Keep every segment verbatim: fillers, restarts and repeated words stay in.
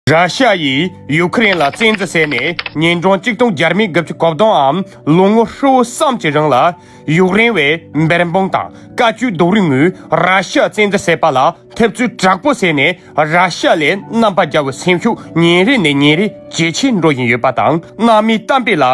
ར་ཤི་ཡ་ཡིས་ཡུ་ཁུ་རེན་ལ་བཙན་འཛུལ་བྱས་ནས་ཉིན་གྲངས་གཅིག་སྟོང་བརྒྱ་མེད་དགུ་བཅུ་གོ་བདུན་འམ་ལོ་ངོ་ཧྲིལ་བོ་གསུམ་གྱི་རིང་ལ། ཡུཀ་རེན་བས་འབད་འབུངས་དང་བཀའ་བཀྱོན་རྡོག་རོལ་ངོས་ར་ཤི་ཡ་བཙན་འཛུལ་བྱས་པ་ལ་འཐབ་རྩོད་དྲག་པོ་བྱས་ནས། ར་ཤི་ཡ་ལས་རྣམ་པར་རྒྱལ་བའི་སེམས་ཤུགས་ཉིན་རེ་ནས་ཉིན་རེ་ཇེ་ཆེར་འགྲོ་བཞིན་ཡོད་པ་དང་། གནམ་མེད་ས་མེད་ལ་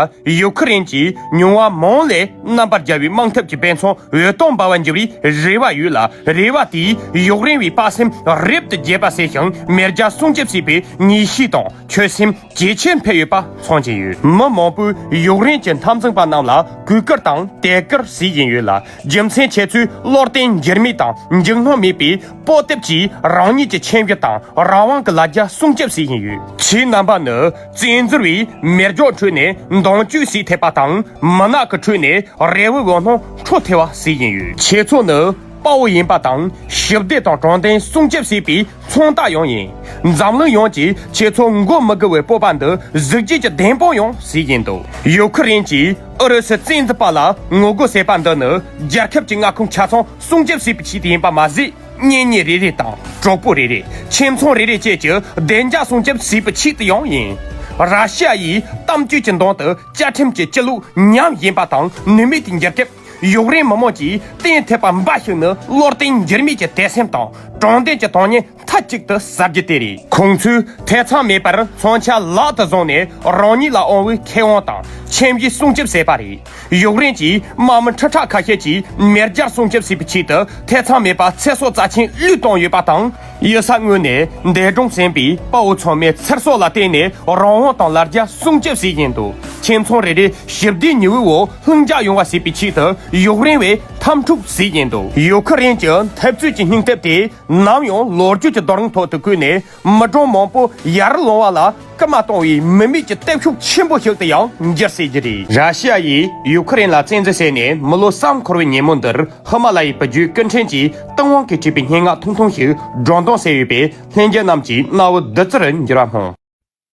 ཡུ་ཁུ་རེན་གྱིས་མྱོང་བ་མང་ལས་རྣམ་པར་རྒྱལ་བའི་དམག་འཐབ་ཀྱི་དཔེ་མཚོན་འོད་སྟོང་འབར་བར་འགྱུར་བའི་རེ་བ་ཡོད་ལ། རེ་བ་དེས་ཡུཀ་རེན་བའི་དཔའ་སེམས་རབ་ཏུ་རྒྱས་པ་བྱས་ཤིང་། མེ་སྒྱར་སྲུང་སྐྱོབ་བྱེད་པའི་ངེས་ཤེས་དང་ཆོད་སེམས་ཇེ་ཆེར་འཕེལ་ཡོད་པ་མཚོན་གྱིན་ཡོད། མི་མང་པོས་ཡུཀ་རེན་གྱི་འཐབ་འཛིང་པ་རྣམས་ལ་གུས་བཀུར་དང་དད་བཀུར་བྱེད་བཞིན་ཡོད་ལ། རྒྱུ་མཚན་ཁྱེད་ཚོས་བློ་བརྟན་འགྱུར་མེད་དང་འཇིགས་སྣང་མེད་པའི་སྤོབས་པ་གིས་རང་ཉིད་ཀྱི་ཁྱིམ་རྒྱུད་དང་རང་དབང་གི་ལ་རྒྱ་སྲུང་སྐྱོབ་བྱེད་བཞིན་ཡོད། ཁྱེད་རྣམ་པ་ནི་བཙན་འཛུལ་བས་མེ་སྒྱོགས་ཁྲོད་ནས་མདུན་སྐྱོད་བྱེད་ཐུབ་པ་དང་། མུན་ནག་གི་ཁྲོད་ནས་རེ་བའི་འོད་སྣང་འཕྲོ་མཐུད་པ་བྱེད་བཞིན་ཡོད། ཁྱེད་ཚོ་ནི་དཔའ་བོ་ཡིན་པ་དང་། ཞི་བདེ་དང་དྲང་བདེན་སྲུང་སྐྱོབ་བྱེད་པའི་མཚོན་རྟགས་ཡང་ཡིན། འཛམ་གླིང་ཡོངས་ཀྱིས་ཁྱེད་ཚོ་མགོ་མི་སྒུར་བའི་སྤོབས་པ་འདི་གཟི་བརྗིད་ཀྱི་བདེན་དཔང་ཡང་བྱེད་བཞིན་འདུག། ཡུ་ཁུ་རེན་གྱིས་ཨུ་རུ་སུ་བཙན་འཛུལ་པ་ལ་ངོ་རྒོལ་བྱས་པ་འདི་ནི་རྒྱལ་ཁབ་ཀྱི་མངའ་ཁོངས་ཆ་ཚང་སྲུང་སྐྱོབ་བྱེད་པའི་ཆེད་དུ་ཡིན་པ་མ་ཟད། གཉེན་ཉེ་རེ་རེ་དང་གྲོགས་པོ་རེ་རེ། ཁྱིམ་ཚང་རེ་རེ་བཅས་ཀྱི་བདེ་འཇགས་སྲུང་སྐྱོབ་བྱེད་པའི་ཆེད་དུ་ཡང་ཡིན། ར་ཤི་ཡ་ཡིས་གཏམ་བརྗོད་ཀྱི་མདུན་དུ་བཅའ་ཁྲིམས་ཀྱི་སྤྱི་ལུགས་ཉམས་བཞིན་པ་དང་ནུས་མེད་དུ་འགྱུར་སྐབས། ཡུཀ་རེན་མི་དམངས་ཀྱིས་བརྟན་ཐུབ་པ་འབའ་ཞིག་ནི་བློ་བརྟན་འགྱུར་མེད་ཀྱི་དད་སེམས་དང་དྲང་བདེན་གྱི་ཐོག་ནས་མཐའ་གཅིག་ཏུ་གསལ་རྒྱུ་དེ་རེད། ཁོང་ཚོས་ཐེ་ཚོམ་མེད་པར་མཚོན་ཆ་ལག་ཏུ་བཟུང་ནས་རང་ཉིད་ལ་དབང་བའི་ཁེ་དབང་དང་ཁྱིམ་གཞིས་སྲུང་སྐྱོབ་བྱས་པ་རེད། ཡུཀ་རེན་གྱི་དམག་མི་ཁྲི་ཕྲག་ཁ་ཤས་ཀྱིས་མེ་སྒྱར་སྲུང་སྐྱོབ་བྱེད་པའི་ཆེད་དུ་ཐེ་ཚོམ་མེད་པར་ཚེ་སྲོག་རྩ་ཆེན་བློས་གཏོང་ཡོད་པ་དང་། གཡུལ་ས་དངོས་ནས་འདས་གྲོངས་ཟིན་པའི་དཔའ་བོ་ཚང་མའི་ཚེ་སྲོག་ལ་བརྟེན་ནས་རང་དབང་དང་ལ་རྒྱ་སྲུང་སྐྱོབ་བྱེད་བཞིན་འདུག། ཁྱིམ་ཚང་རེ་རེ་ཞི་བདེའི་ཉི་འོད་འོག་ལྷིང་འཇགས་ཡོང་བ་བྱེད་པའི་ཆེད་དུ་ཡུཀ་རེན་བས་འཐབ་འཁྲུག་བྱེད་བཞིན་འདུག། ཡུ་ཁུ་རེན་གྱི་འཐབ་རྩོད་ཀྱི་སྙིང་སྟོབས་དེ་ནམ་ཡང་ལོ་རྒྱུས་ཀྱི་རྡོ་རིང་ཐོག་ཏུ་བརྐོས་ནས། མི་གྲངས་མང་པོ་ཡར་ལོང་བ་ལ་སྐུལ་མ་གཏོང་བའི་མི་མེད་ཀྱི་སྟོབས་ཤུགས་ཆེན་པོ་ཞིག་ཏུ་ཡང་འགྱུར་སྲིད་ཀྱི་རེད། ར་ཤི་ཡ་ཡིས་ཡུ་ཁུ་རེན་ལ་བཙན་འཛུལ་བྱས་ནས་མི་ལོ་གསུམ་འཁོར་བའི་ཉིན་མོ་འདིར། ཧི་མ་ལ་ཡའི་བུ་རྒྱུད་སྐུ་ཕྲན་གྱིས་སྟེས་དབང་གིས་བྲིས་པའི་སྙན་ངག་ཐུང་ཐུང་ཞིག་སྒྲོག་འདོན་བྱས་ཡོད་པས། ལྷན་རྒྱས་རྣམས་ཀྱིས་རྣ་བར་བསྡུ་རྩིར་འགྱུར་བ་སྨོན།